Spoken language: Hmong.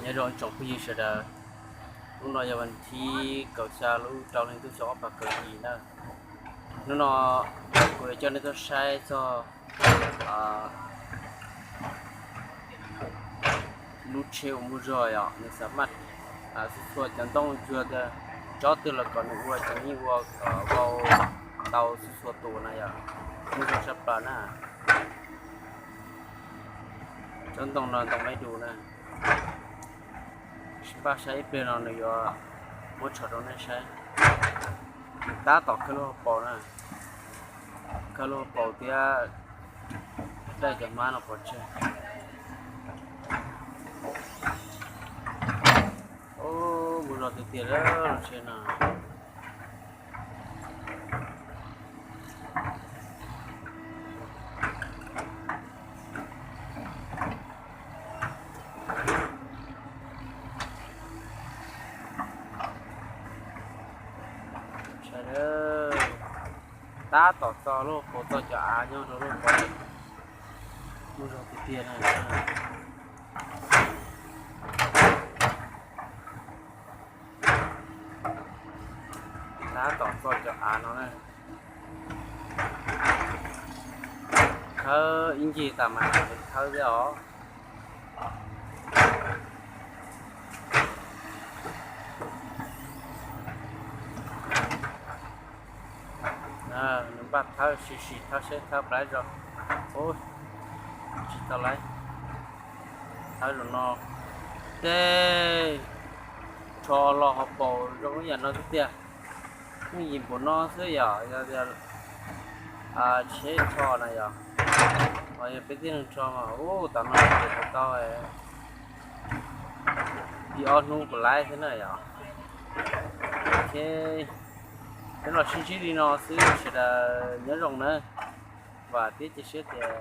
Nyob zoo tsoom phooj ywg sawv daws, hnub no yog vas thib kaum xya lub rau hli ntuj xyoo ob phav kaum yim na. Hnub no kuv yuav coj nej tuaj saib txog lub tsheb uas muaj zog yom, nws xav maj txhua txhua cov ntoo cuag tias tsob twg los kom nws ua cov yeej ua kom vau tau txhua txhua tus na yom. Muaj zog sab plaws na. Tsob ntoo no ntoo maib du na. Sim npaj saib ib pliag no nws yuav muab tsho rau nej saib. Nws tab tom khawb lub hauv paus na, khawb lub hauv paus thiab daij cov hmab no pov tseg. Muaj zog tiag tiag lub tsheb no. Sawv daws, tab tom txo lub paus, txo cov av nyob rau lub paus. Muaj zog tiag tiag na. Tab tom txo cov av no na. Khawb ib ncig tas mas mam li khawb thiab os. Nws npaj thawb sim sim thawb seb thawb plav zog. Ub, tsis tau lawm. Thawb zaum no tej rho los hauv paus zoo ib yam no xwb tiag. Yeej yim npaum no xwb yom, yog tias tsheb rho na yom. Ho yog peb tib neeg rho mas ub, tam no ces tau ib ob hnub puas laib xwb na yom. Ok, peb los sib ntsib li no xwb, sawv daws nyob zoo nawb. Vam thiab cia siab tias